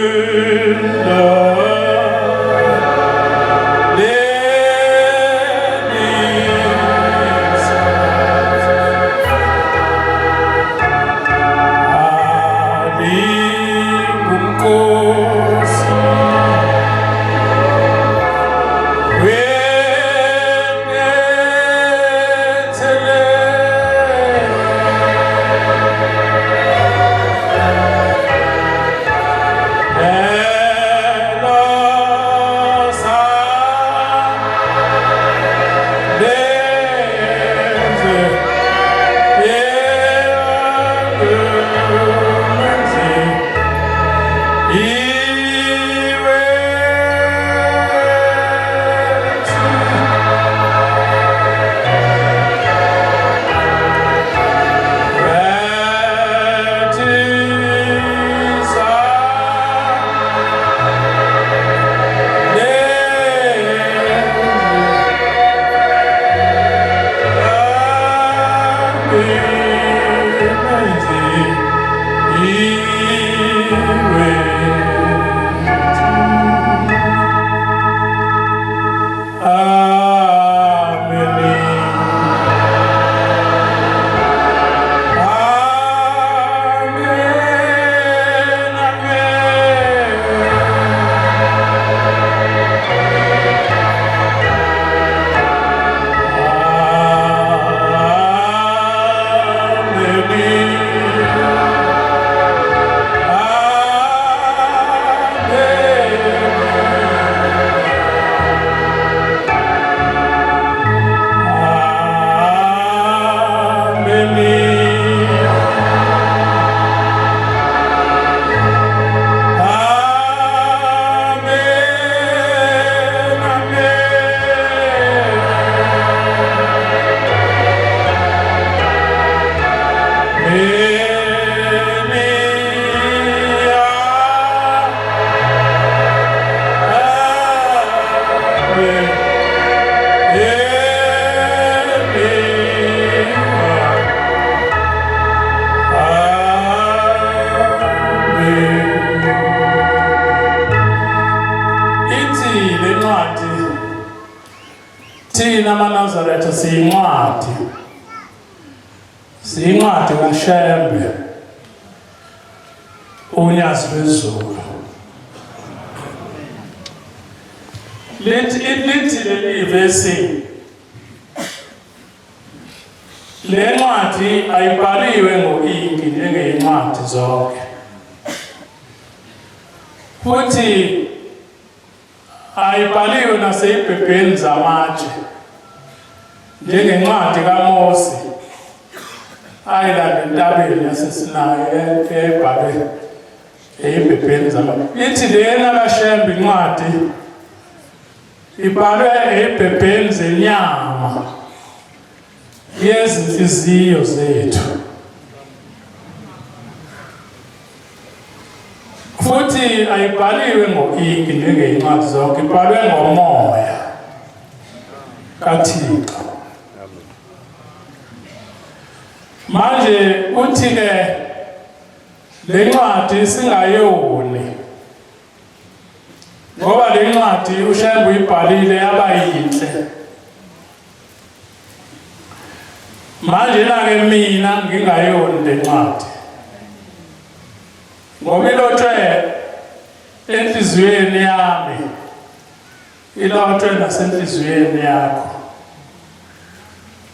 S1: Ithi le ncwadi thina amaNazaretha siyincwadi siyincwadi kaShembe unyazi lwezulu lithi lithi leli vesi Le ncwadi ayibhaliwe ngo-inki njengeyincwadi zonke. Futhi ayibhaliwe naseyibhebheni zamatshe njengencwadi kaMose. Ayilanda entabeni yaseSinayi ebhalwe eyibhebheni zama. Ithi lena kaShembe incwadi ibhalwe eyibhebheni zenyama yezinhliziyo zethu. Futhi ayibhaliwe ngo-inki njengey'ncwadi zonke, ibhalwe ngomoya kaThixo. Manje uthi-ke le ncwadi singayoni ngoba le ncwadi uShembe uyibhalile yaba yinhle. Manje na-ke mina ngingayoni le ncwadi ngoba ilotshwe enhliziyweni yami ilotshwe nasenhliziyweni yakho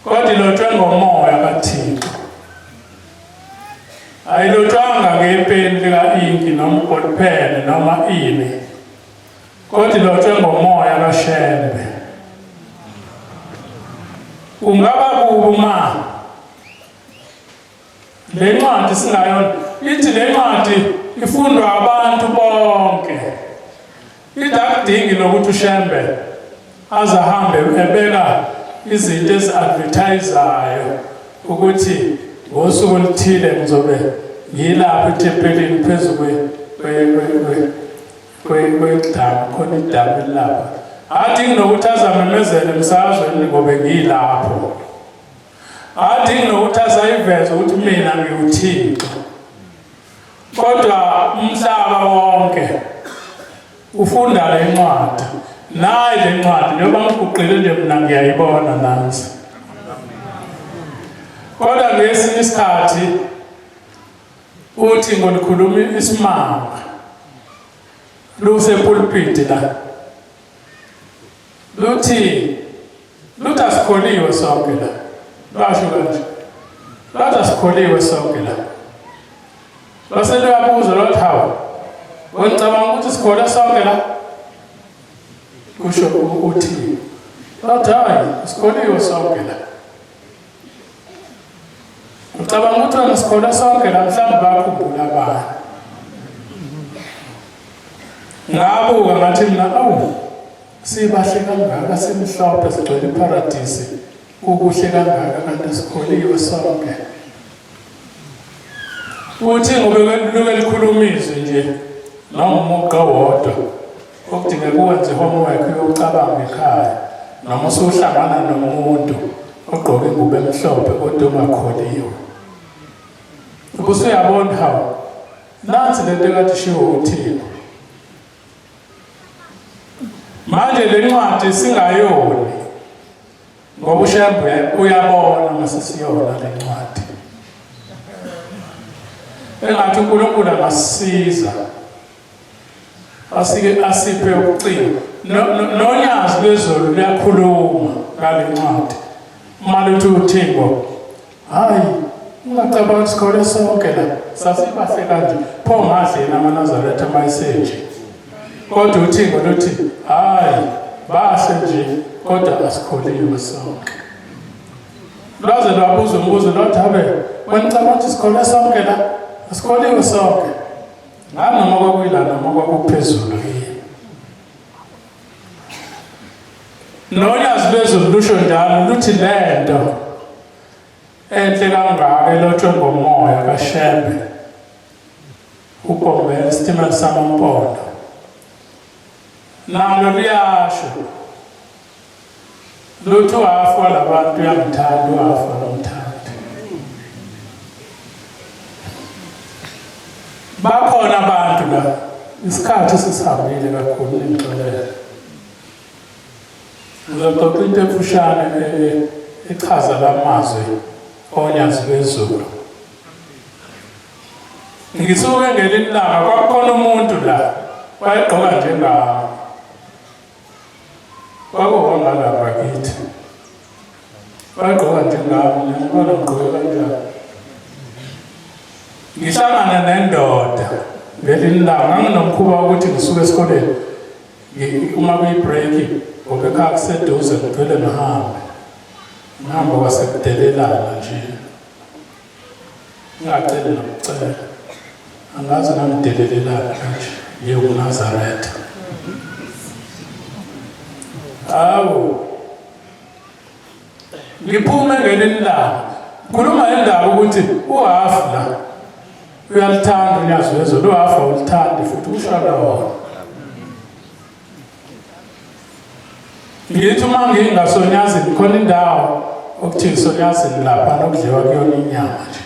S1: kodwa ilotshwe ngomoya kaThixo ayilotshwanga ngepeni lika-inki noma ubholphene noma ini kodwa ilotshwe ngomoya kaShembe kungaba kubi uma le ncwadi singayona ithi le ncwadi ifundwa abantu bonke ithi akudingi nokuthi uShembe aze ahambe ebeka izinto ezi-advertisayo ukuthi ngosuku oluthile ngizobe ngilapha ethempelini phezu kwedamu khona idamu elilapha adingi nokuthi azamemezele emsakazweni ngobe ngilapho adingi nokuthi azayiveze ukuthi mina ngiwuthixo kodwa umhlaba wonke ufunda le ncwadi nayi le ncwadi njengoba ngiguqile nje mina ngiyayibona nansi kodwa ngesinye isikhathi uthi ngolikhuluma isimanga lusepulpiti la luthi luthi asikholiwe sonke la lwasho kanje lwathi asikholiwe sonke la lwase luyabuza lwathi hawu wena ukuthi sikholwe sonke la kusho uthi lwathi hayi sikholiwe sonke la Ucabanga ukuthi wena sikholwa sonke la mhlawumbe bakhumbula abanye. Ngabuka ngathi mina awu sibahle kangaka simhlophe sigcwele iparadisi kukuhle kangaka kanti sikholiwe sonke. Uthi ngoba luke likhuluma izwi nje noma umugqa wodwa okudingeka uwenze homework uyocabanga ekhaya noma usuhlangana nomuntu ogqoke ingubo emhlophe kodwa ungakholiwe ubusuyabona hawu nansi lento ekade ishiwo uThixo manje le ncwadi singayoni ngoba uShembe uyabona masesiyona le ncwadi engathi uNkulunkulu angasisiza asike asiphe ucingo nonyazi lwezulu luyakhuluma ngale ncwadi uma luthi uthingo hayi ungacabanga ukuthi sikhole sonke la sasibahle kanje pho ngahle yena amanazaretha uma esenje kodwa uthingo luthi hayi bahle nje kodwa asikholiwe sonke lwaze lwabuza umbuzo lwathi habe wena ucabanga ukuthi sikhole sonke la asikholiwe sonke Ngani noma kwakuyila noma kwakuphezulu yini. Nolwazi lwezulu lusho njalo luthi lento enhle kangaka elotshwe ngomoya kaShembe uBhombela isitimela samampondo nalo liyasho luthi uhafu walabantu uyamthanda uhafu akamthandi bakhona abantu la isikhathi sesihambile kakhulu ningixolele ngizoxoxa into emfushane e, e, echaza la mazwi onyazi lwezulu ngisuke ngelinye ilanga kwakukhona umuntu la wayegqoka njengami Kwakuhamba kithi. Bagqoka njengami, ngibona ngigqoke kanjani. Ngihlangana nendoda ngelinye ilanga nganginomkhuba wokuthi ngisuke esikoleni uma kuyi-break ngoba ekhaya kuseduze ngigcwele ngihambe. Ngihambe kwasekudelelana nje. Ngingaceli nokucela. Angazi ngangidelelelaphi kanje ngiye kuNazaretha. Hawu. Ngiphume ngelinye ilanga. Khuluma indaba ukuthi uhafu la uyalithanda unyazi lwezulu, uhafu awulithandi futhi ushaka wona. Ngithi uma ngingasonyazini khona indawo okuthiwa isonyazini lapha nokudliwa kuyona inyama nje.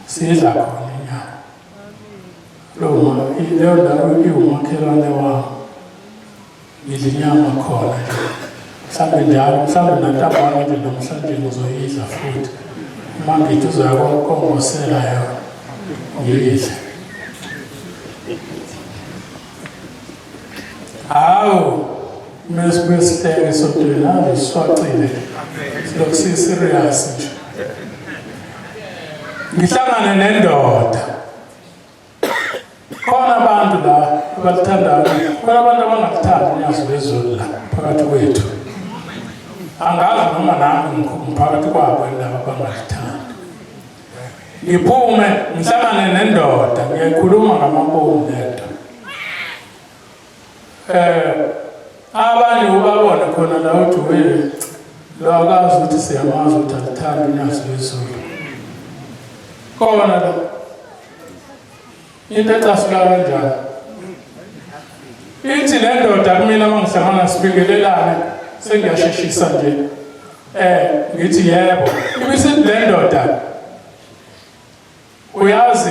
S1: Sidla khona inyama. Lowo leyo ndawo iwumakhelwane wami. Ngidla inyama khona nje. Mhlawumbe njalo, mhlawumbe nantambama nje namhlanje ngizoyidla futhi. Uma ngithi uzoya kongosela yona ngiyidle. Hawu, kumele sibuye sihleke esontweni, ave siswacile. Silokhu si-serious nje. Ngihlangane nendoda. Khona abantu la abalithandayo, khona abantu abangakuthandi unyazi lwezulu la phakathi kwethu. Angazi noma nami ngiphakathi kwabo laba abangalithandi. Ngiphume ngihlangane nendoda ngiyayikhuluma ngamabomu lento. Eh abanye ubabona khona la uthi we lo akazi ukuthi siyamazi ukuthi alithandi unyazi lwezulu. Khona la into ecasula kanjani. Ithi le ndoda kumina uma ngihlangana sibingelelane sengiyasheshisa nje. Eh ngithi yebo. Ibisithi le ndoda uyazi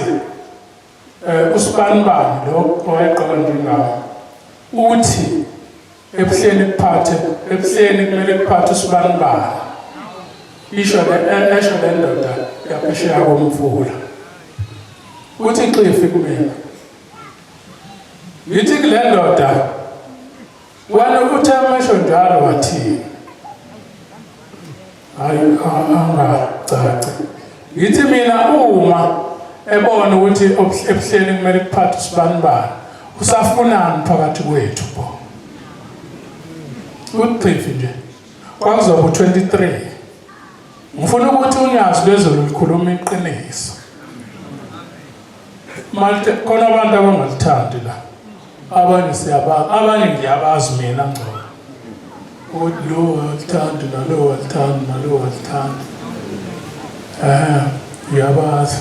S1: eh usibanibani lo owayegqoka njengawo uthi ebuhleni kuphathe ebuhleni kumele kuphathe usibanibani isho le e, esho le ndoda yaphesheya komfula uthi xifi kumina ngithi kule ndoda Wena uthe mesho njalo wathini? Hayi angacaci. Ngithi mina uma ebona ukuthi ebuhleni kumele kuphathe usibanibani usafunani phakathi kwethu bo. Uqifi nje. Kwakuzoba u-23. Ngifuna ukuthi unyazi lwezulu likhuluma iqiniso. Malte khona abantu abangalithandi la. Abanye siyabazi, abanye ngiyabazi mina ngcono. Ukuthi lo alithandi nalo alithandi nalo alithandi. Eh, ngiyabazi.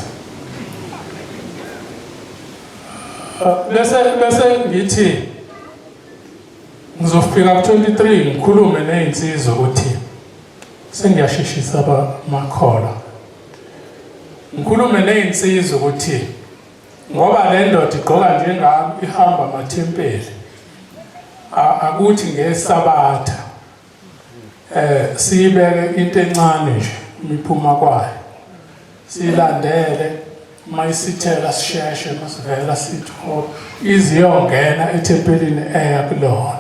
S1: Ah, bese bese ngithi ngizofika ku-23 ngikhulume nezinsizwa ukuthi sengiyasheshisa abamakholwa. Ngikhulume nezinsizwa ukuthi ngoba le ndoda igqoka njengami ihamba amathempeli akuthi ngesabatha eh siyibeke into encane nje imiphuma kwayo silandele uma isithela sisheshe masivela sithi ho iziyongena ethempelini eya kulona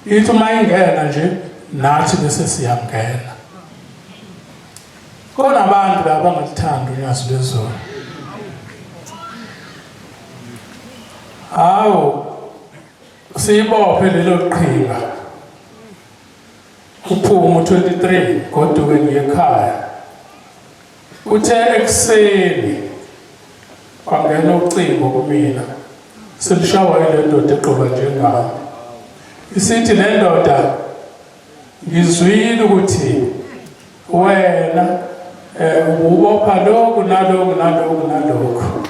S1: ithi uma ingena nje nathi bese siyangena Khona abantu la abangalithandi unyazi lwezulu. Hawu siyibophe lelo qhinga. Uphuma u-23 goduke ngiye ekhaya. Uthe ekuseni kwangena ucingo kumina. Selishawa ile ndoda egqoka njengami. Isithi le ndoda ngizwile ukuthi wena eh ubopha lokhu nalokhu nalokhu nalokhu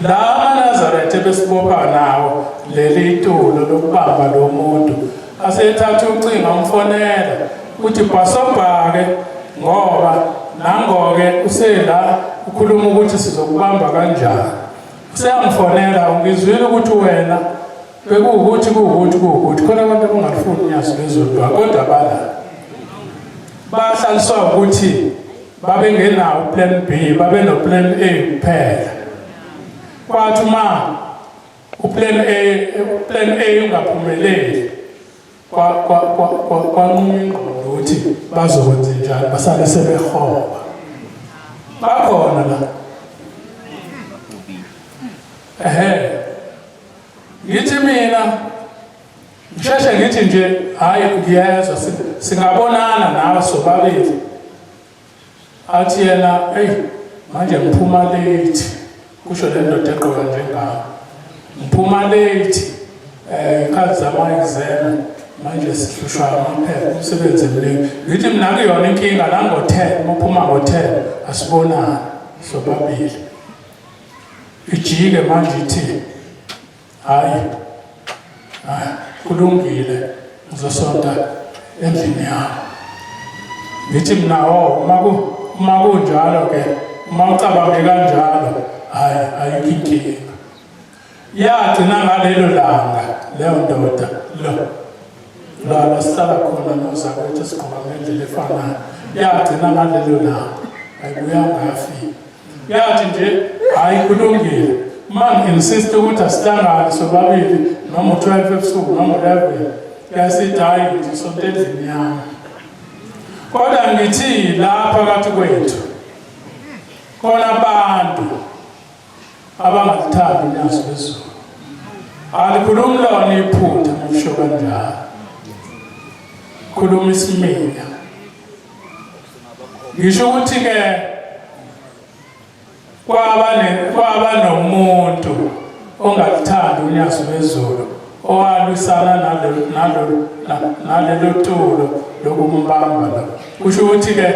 S1: la amaNazaretha besibopha nawo leli itulo lokubamba lo muntu asethatha ucingo amfonela uthi bhasobhake ngoba nangoke usela ukhuluma ukuthi sizokubamba kanjani useyamfonela ngizwile ukuthi wena Bekuwukuthi kuwukuthi kuwukuthi khona abantu abangalifuni unyazi lwezulu kodwa bala bahlaliswa ukuthi babengenawo plan B babeno plan A kuphela kwathi uma uplan A uplan A ungaphumeleli kwanquma ingqondo ukuthi bazokwenza njani basale sebehoba bakhona la ehe Ngithi mina ngisheshe ngithi nje hayi ngiyezwa singabonana nawe sobabili. Athi yena, eyi manje ngiphuma late, kusho le ndoda egqoka njengami. Ngiphuma late, ikhathi zama-exam, manje sihlushwa amaphepha, umsebenzi mningi. Ngithi mina kuyona inkinga nango-10, uma uphuma ngo-10, asibonani sobabili. Ijike manje ithi, hayi, hayi, kulungile, ngizosonta endlini yami. Ngithi mina, oh, uma kunjalo ke, uma ucabange kanjalo, hayi, ayikho inkinga. Yagcina ngalelo langa leyo ndoda lo la sihlala khona nozakwethu sigqoka ngendlela efanayo. Yagcina ngalelo langa, ayibuyanga yafika. Yathi nje hayi kulungile, uma ngi-insist ukuthi asihlangane sobabili noma u-12 ebusuku noma u-11, yasithi hhayi ngizosonta endlini yami. Kodwa ngithi la phakathi kwethu khona abantu abangalithandi unyazi lwezulu. Alikhulumi lona iphutha ngokusho kanjalo, khuluma isiminya. Ngisho ukuthi-ke kwaba nomuntu ongalithandi unyazi lwezulu owalwisana nalelo tulo lokumbamba lo. Kusho ukuthi-ke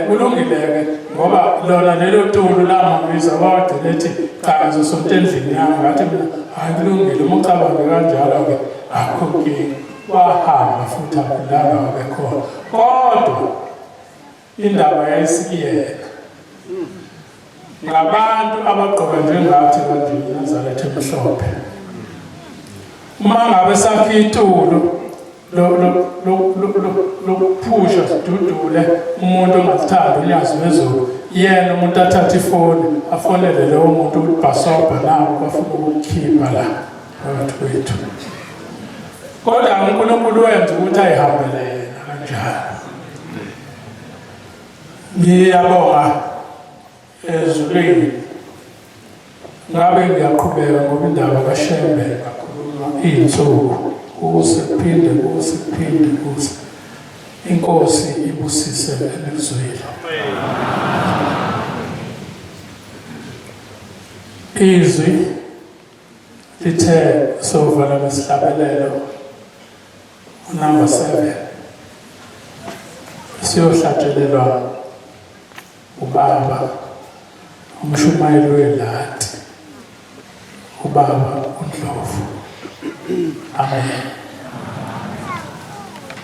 S1: kulungile-ke ngoba lona lelo tulo lamambiza wagcina ethi cha ngizosonta endlini yami. Ngathi mina hhayi kulungile, uma ucabange kanjalo-ke akukho nkinga. Wahamba futhi aphindanga wabe khona, kodwa indaba yayisikuyena ngabantu abagqoka njengathi kanje iNazaretha emhlophe. Uma ngabe sakhe itulo lokuphusha sidudule umuntu ongalithandi unyazi lwezulu, yena umuntu athathe ifoni afonele lowo muntu ukuthi bhasobha nabo bafuna ukukhipha la phakathi kwethu. Kodwa uNkulunkulu wenza ukuthi ayihambele yena kanjalo. Ngiyabonga ezulwini. Ngabe ngiyaqhubeka ngoba indaba kaShembe ngakhuluma iy'nsuku kuse kuphinde kuse kuphinde kuse. Inkosi ibusise enikuzwile. Izwi lithe sovala ngesihlabelelo unumber 7 siyohlatshelelwa ubaba umshumayeli welati, ubaba uNdlovu. Amen.